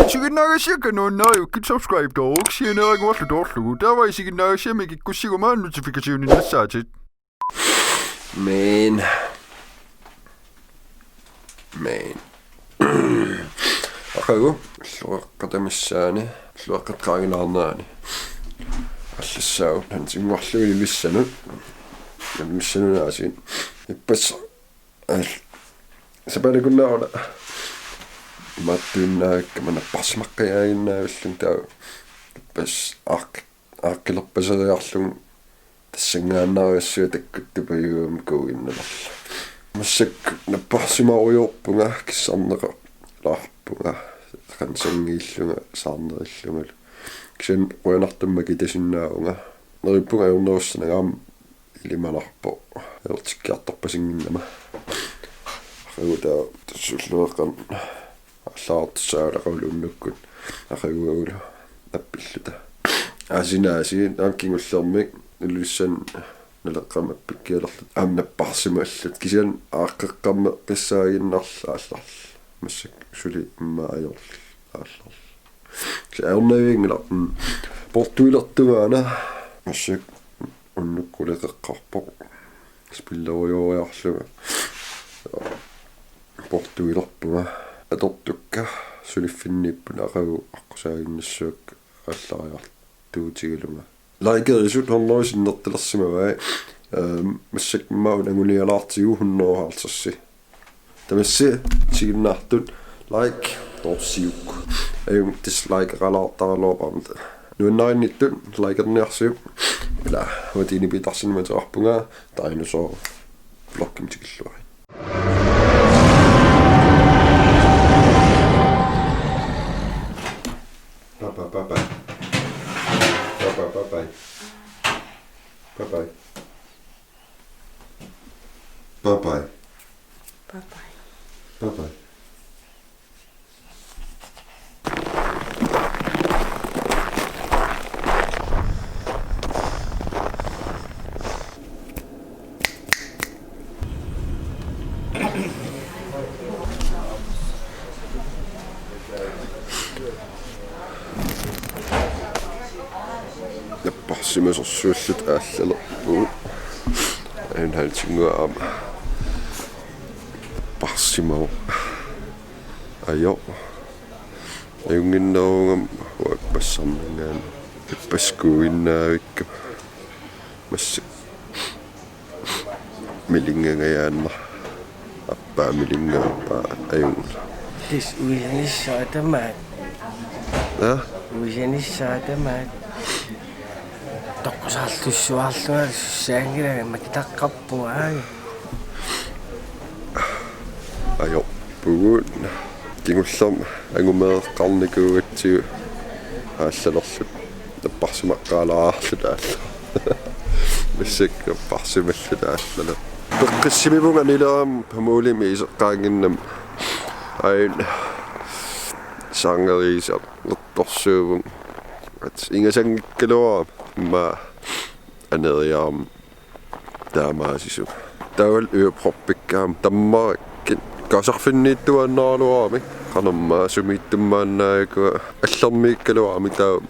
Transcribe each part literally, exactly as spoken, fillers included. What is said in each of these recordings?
Isiginnaagassiakka nuannariukkit subscribe-tooruk sianeeraguarlu toorlugu. Taava isiginnaagassiami kikkussiguma notification-innassaatit. Men. Men. Aqagu, ulluaqqat missaani, ulluaqqat qaangilaarnerani. Allassaavut, hansinguarlu ilissanut. Ilissanut aasiit. Ippassaq. Al-, sapaatip-akunnerata. Imaattuinnaavakka napparsimaqqajaajinnaavillunga taava. Ippassaq aaq-, aaqqilerpaseriarlunga tassanngaannarujussuaq takkuttupajuugama kuuginnalerlunga. Massakkut napparsimarujoorpunga kissarneqalaarpunga qanoq sanngiillunga saarnerillungalu. Kisianni qujanartumik makitasinnaavunga. Neriuppunga ajornerussananga aamma ilimanarpoq. Ajortikkiartorpasinngimmat. Aqagu taava tassuulluaqqan aallarartussaagaqalu unnukkut. Aqaguagulu appilluta. Aasiit aasiit aamma kingullermik Ilulissani Naleqqami appikkialerluta. Aamma napparsimalluta. Kisianni aaqqeqqammeqqissaaginnarluta aallarluta. Massakkut suli immaqa ajorluta aallarluta. Kisianni ajornavianngilaq, mm, portuilertugaana massakkut unnukkut quleqeqqaarpoq. Spillerujooriarlunga. Portuilerpunga. Atortukka suliffinniippunga aqagu aqqusaaginnassuakka aallariartuutigalunga. Likerisut hundrede sinnertalersimavai. Ehm, massakkut immaqa angunialaartigu hundrede og halvtreds. Tamassi isiginnaartut like toorsiuk. Ajunngilaq dislikeqalaartaraluarpara. Nuannarinnittut likerniarsiuk. Ila, uatini pitarsinni mateqarpunga dinosaur vlogimut tikilluarit. Bye bye, bye bye. Bye bye, bye bye. Bye bye. Bye bye. Bye bye. Bye bye. Napparsimasorsuulluta aallalerpugut. Aajuna halvtimmut aamma napparsimavoq. Ajo. Ajunnginnerugama uanga ippassarminngaanniit. Ippassaq kuuginnaavikkama. Massakkut milingangajaannaq. Appaa milingaarpaa ajunngilaq. Tis uisanissaa tamaat. Aa? Uisanissaa tamaat. Toqqusaarlussuarlunga sussaanngilanga makitaqqarpunga aai. Ajorpugut. Kingullermik angumeeqqarnikuugatsigu aallalerluta. Napparsimaqqaalaarluta aalla. Massakkut napparsimalluta aallale. Peqqissimivunga anilerama Pamulimik iseqqaannginnama. Aajuna saangeriisa- torsuuvunga. At ingasanngikkaluarama immaqa aneriarama taamaasisut. Taavalu yderproppikkaama tammarakkit kaasarfinniittuaannaraluaramik. Qanormaa sumiittummaannaakua allarmiikkaluaramik taava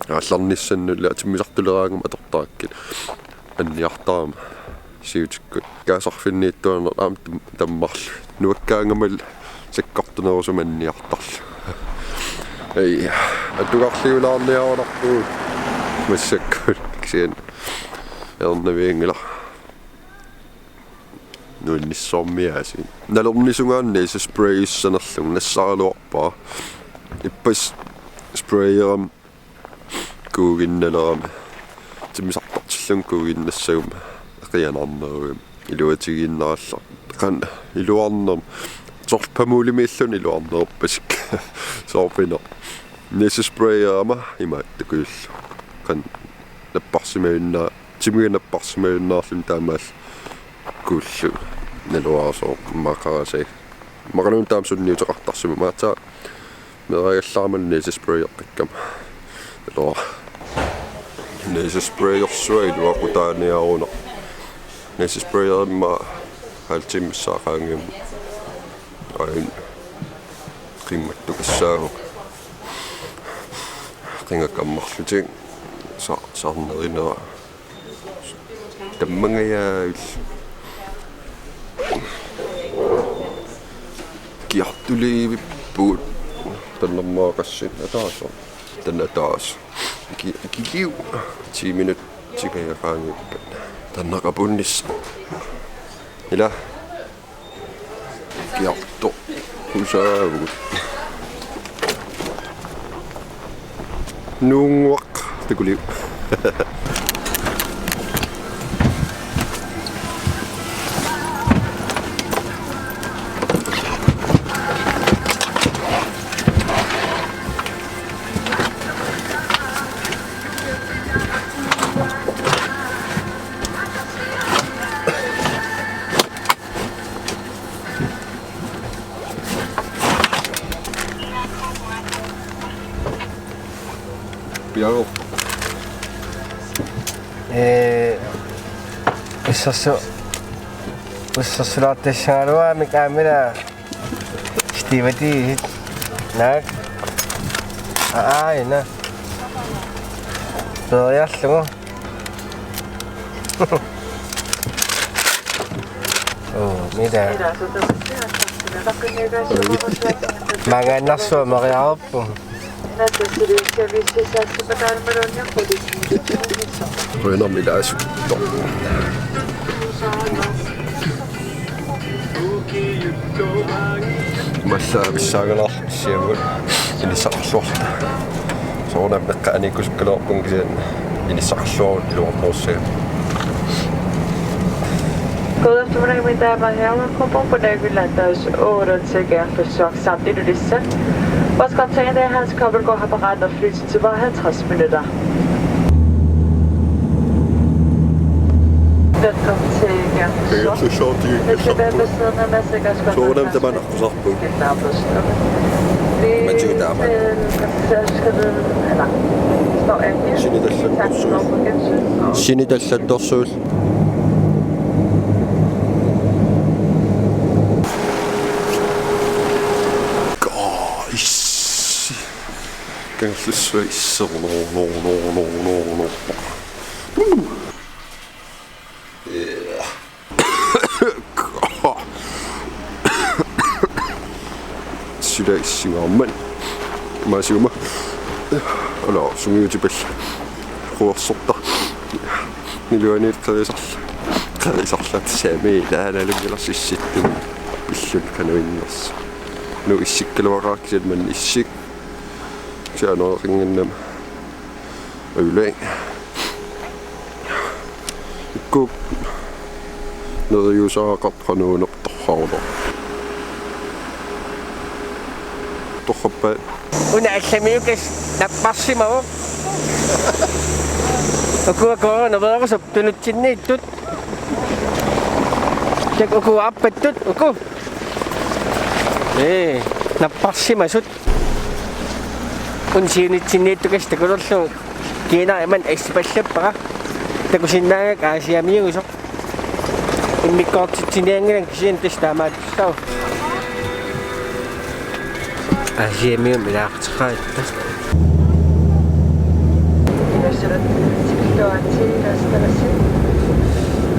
aallarnissannullu timmisartuleraangama atortarakkit. Anniartarama siutikkut. Kaasarfinniittuaannarluni aamma tam-, tammarlugit. Nuakkaangama sakkortunerusumik anniartarlugit. Ei, atugarliulaarniarunarpugut. Massakkut kisianni ajornavianngilaq. Nuannissormiaasiit. Nalornisungaanni næsesprayissanerlugu nassaraluarpara. Ippassaq sprayerama kuuginnalerama. Timmisartortillunga kuuginnassaguma eqianarnerugami. Iluatigiinnarallarpoq. Qanoq iluarnerma. Soorlu Pamulimiilluni iluarnerpasik. Soorpineq. Næsesprayerama imaattukuullugu. Qanoq napparsimajunnaa-, timiga napparsimajunnarluni taamaalilluni kuullugu. Naluara sooq maqarasai. Maqaluun taama sunniuteqartarsimammat aatsaat meeraagallarama næsesprayeqqikkama. Naluara. Næsesprayersuaq iluaqutaaniarunarpoq. Næsesprayerimma halv time missaani qaangiummata. Aajuna. Qimmattukassaagut. Qingakka ammarlutik sa-, sarnerinera. Tammangajaavillu. Kiartuliivippugut. Tannermaaqassin ataaseq. Tanna ataaseq. Ki-, kikiu. Ti minutsit tingajaqaanngippat. Tanna qapunnissaq. Ila. Kiartoq. Kusaavugut. Nuunnguaq takuliu. Piaru. Ee, ussersu-, ussersulaartassagaluarami kaamera Stivati naak. Aa, ina. Periarlugu. Oo, mida. Magannassua mariarpu. Qujanarmi ilaasuttoq. Massa pissaangalar siamut inissaqarluarluta. Soorunami eqqaaniikkusukkaluarpunga kisianni inissaqarluarluta iluarnerussaga. God eftermiddag, mine damer og herrer. Velkommen på Nørrebro Nattogs otte til Kangerlussuaq samt Ilulissat. Vores kaptajn, det er Hans Kobbelgaard, har beregnet flytid til bare halvtreds minutter. Velkommen til Kangerlussuaq. Kangerlussuaq, det er Hvis du vil besøge med Mads Eggers, Soorunami tamanna Qusarput. Matigu taama. Sini tallattorsuit. Sini tallattorsuit. Guys. Kangerlussuaq isseru. No, no, no, no, no, no. Woo. Yeah. Sila issingaarmat. Maasiuma. Ala, sungiutipallat. Quersorta. Iluaniit qerisarla. Qerisarlat saami. Taanna nalunngilaq sissittumut. Pilluni kanuinnersoq. Nu issikkaluaqaaq kisianni manna issik. Sianeqinginnama. Ajulai. Ikkuk. Neriusaaqartoq qanuunertoq torraaruloq. Torrappaat. Una allamiukas napparsimavoq. Ukua kooruna veerusup tunutsinniittut. Tak uku appattut uku. Ee, napparsimasut. Una siunitsinniittukassi takulerlugu kiinara imannak assipallappara. Takusinnaagakku Aasiamiuusoq. Immikkoortitsinianngilanga kisianni tassa taamaattussaasoq. Aasiamiut ilaaqateqaratta.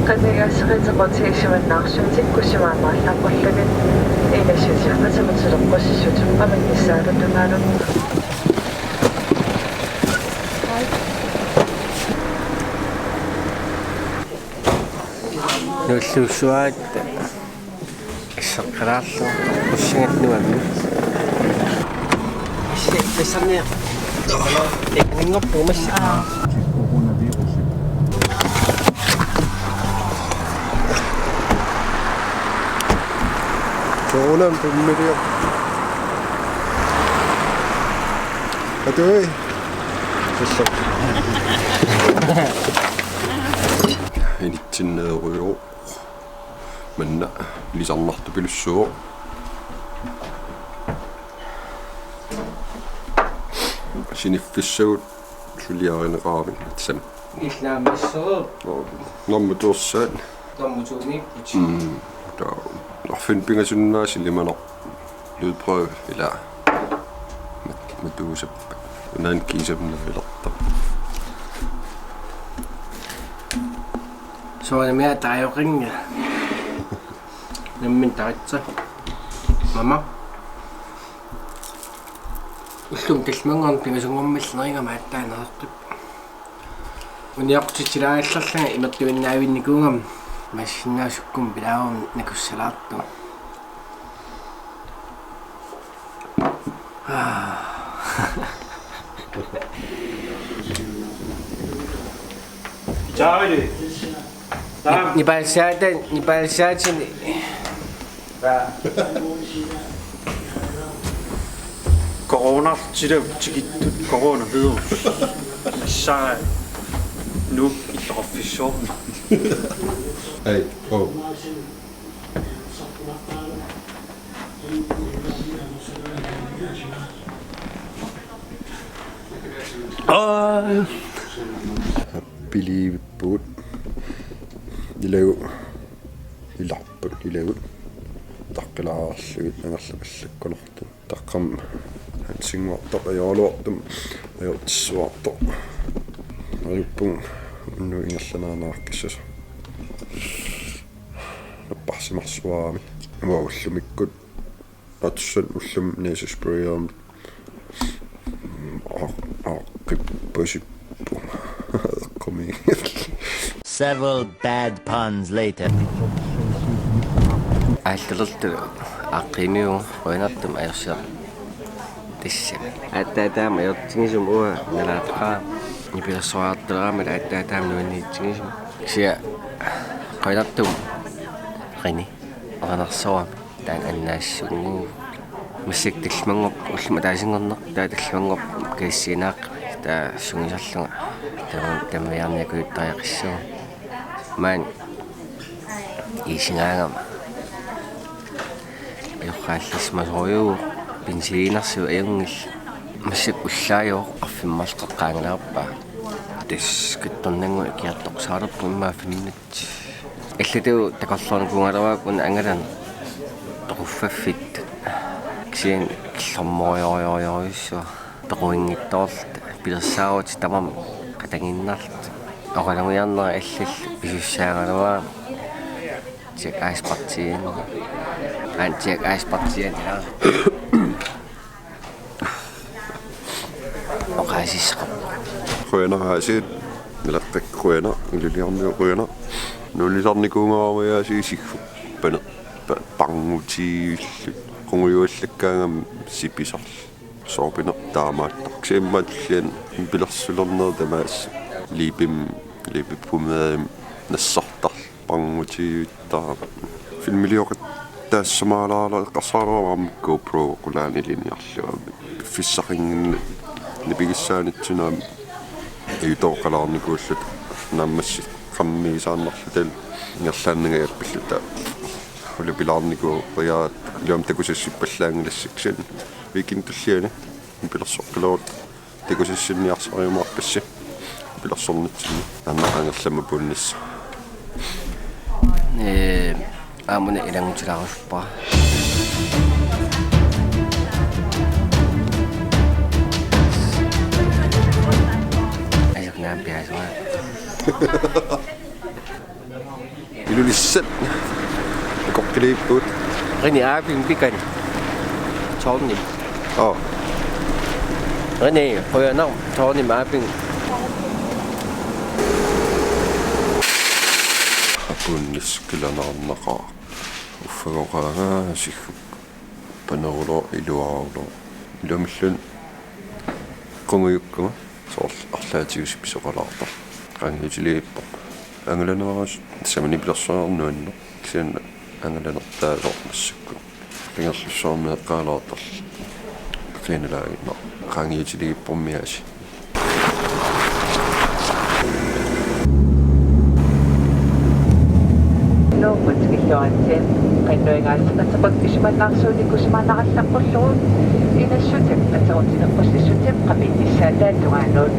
Qanigaasiqitequtiisimannaarsuutik kusimaannaallaqqullugit inassusiaqatigut suleqqusissutut qaminnissaatut tunaalunga. Nulluussuaat asseqqalaarlugu qussingat nuanni. Assi, tassani. Tekningorpu massa. Soorunami tummiliaq. Atui. Tassa. Initsinneerujoq. Manna ilisarnartupilussuuvoq. Siniffissagut suliarineqaramik tassami. Illaamisserup. Nå, normutuussaat. Normutuumiipput. Mm, taava. Arfineq-pingasunnaat silimanarpoq. Lydprøve, ila. Mat-, matuusappat. Unaana kiisami nuilertoq. Soorunami taajoqinga. Nammineq taritsa. Mama. Ullumi tallimanngorneq pingasunngormat neriga maattaa nereqqip. Uniortitsilaagallarlanga imertuinnaavinnikuugama massinnaasoq sukkumik pilaaruma nakussalaartunga. Taamani. Taam. Nipaalsaata, nipaalsaatini. Coronartilagut tikittut coronavirus. Nassaara Nuuk illoqarfissuarmi. Hej, hov. Aa. Piliippugut. Ilagut. Ilarput ilagut. Taqqilaarlugit angerlapallakkunartut. Taqqam hansinguartoq ajoraluartumik ajortissuartoq. Ajuppunga unnuk ingerlanerani naakkassasoq. Napparsimarsuarami. Uanga ullumikkut. Atussan ullumi næsesprayerami. Aa, aa, qippasippu. Eqqumi. Several bad puns later. Aallalerlu aaqqimiu qujanartumik ajorsiaq. Tassa. Aatsaat taama ajortigisumik uanga nalaataqaara. Nipilersorartaleramik aatsaat taama nuanniitsigisumik. Kisianni qujanartumik qini. Oqanersoorami. Taanna annaassunnguuvoq. Massakkut tallimanngorpoq ullumi ataasinngorneq, taava tallimanngorpoq kassiinaaqqami. Taava sungiusarlunga. Taava tamaviaarniakujuttariaqassuunga. Maani iisigaangama. Ajorraallassimasorujuuvoq, benzininersivoq ajunngilaq. Massakkut ullaajuvoq, arfineq-marluk qeqqaanngilaq. Tassa kattornannguaq ikiartoqqusaarput immaqa femten. Allatut takorloornikuugaluarput una angalaneq toquffaffik. Kisianni killormorujorujorujussuaq. Peqquinngitsoorluta pilersaarutit tamarmik qatanngiinnarlutik. Oqalugiarnera allallu pisussaagaluarami. Jack Ice Partiini. An Jack Ice Partiani. Oqaasissaqarpoq. Qujanaq aasiit, nalaqqak qujanaq, iluliorniuk qujanaq. Nuunnisarnikuugaluarama aasiit sigguppaneq pa-, parngutiillu. Qungujuallakkaangama sipisarlu. Soorpineq taamaattoq. Kisianni tulliani pilersulerneq tamaasa. Liipim, liipip pumeerimi nassartarlu. Parngutiivittaarami. Filmiliortaassamaalaarlugu eqqarsaaleramik GoPro qulaani ilinniarlugu. Piffissaqanngin-, nipigissaanitsinnut aamma ajutooqqalaarnikuulluta naammassi qammiisaannarluta ingerlaannangajappilluta. Ulapilaarnikuuiaat iluamik takusassippallaanngilassaksin. Weekend tulliani pilersoqqilerutta. Takusassinniarsariumaarpassi. Pilersornitsinni. Anna angerlamma puunnissaq. Ee, aamma una ilanngutilaarusuppa. Ajak naampiasua. Ilulissat. Kokkiliipput. Rini aapin pikan. Tårnip. Aa. Rini, qujanaq, tårnip aapin. Apuunnis kilanaarnaqaaq. Uffagoqaanga siggup. Paneruloq iluaruloq. Ilumilluunniit qungujukkuma soorlu arlaatigut sipisoqalaartarluni. Qaangiutiliippoq. Angalanerusut tassami nipilersorneq nuanneq. Kisianni angalanertaa soorlu massakkut. Qingerlussuarmik eqqaalaartarluni. Qiinalaaginnaq. Qaangiutiliippormiaasi. Nuummut illuaritsi qinnuigaassapatequt isumannaarsuunik isumannaarallarpullugu inassutip atorutilerpasissutip qamiinnissaata tungaanut.